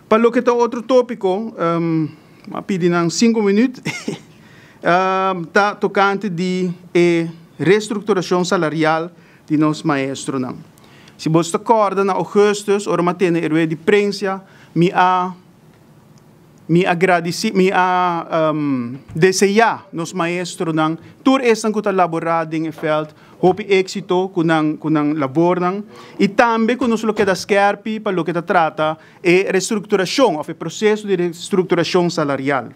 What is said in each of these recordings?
Pa loke ta otro tópiko, a pidi nan 5 minüt, ta tokante di e restrukturashon salarial di nos maestronan. Si bo ta kòrda na ougùstùs, ora mi a tene e rueda di prensa, mi a gradisí, mi a deseá nos maestronan, tur esnan ku ta laborá den e vèlt, hopi éksito ku nan ku nan labornan i tambe ku nos lo keda skèrpi pa loke ta trata e restrukturashon òf e proseso di restrukturashon salarial.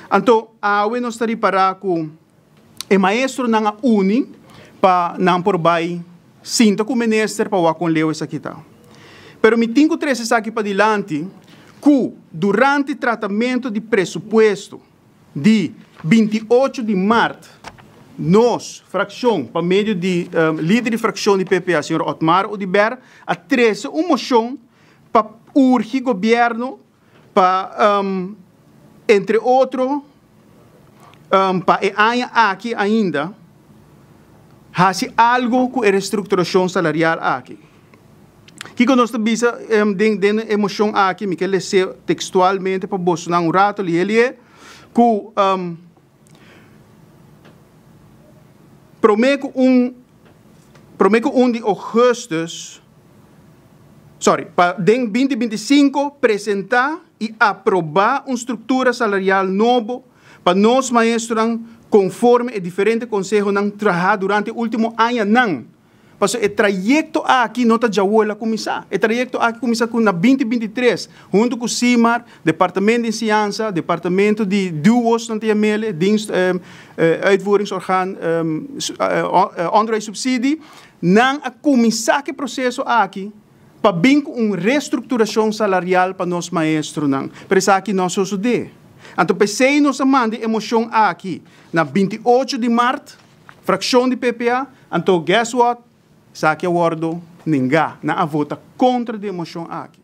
Anto awe nos ta ripará ku e maestronan a uni pa nan por bai sinta ku minister pa wak kon leu esaki ta. Pero mi tin ku trese esaki padilanti ku durante tratamentu di presupuesto di 28 di mart, nos frakshon pa medio di lider di frakshon di PPA, señor Otmar Oduber, a trese un moshon pa urgi gobièrnu pa entre otro pa e aña aki ainda hasi algu ku e restrukturashon salarial aki. Kiko nos ta bisa den e moshon aki? Mi ke les'é tekstualmente pa bosonan un rato lihe lihe ku promé ku un promé ku un di ougùstùs, sorry, pa den 2025 presentá i aprobá un struktura salarial nobo pa nos maestronan konforme e diferente konsehonan trahá durante e último añanan. Pasobra e trayekto aki no ta djawoe el a kuminsá. E trayekto aki kuminsá ku na 2023, huntu ku SIMAR, Departamento di Enseñansa, Departamento di DUOS nan ta yam'el, Dienst Uitvoeringsorgaan Onderwijssubsidie, nan a kuminsá ku e proseso aki pa bin ku un restrukturashon salarial pa nos maestronan. Pero esaki no a sosodé. Anto p'esei nos a manda e moshon aki na 28 di mart. Frakshon di PPA, anto guess what? Esaki a wordo nengá. Nan a vota kontra di e moshon aki.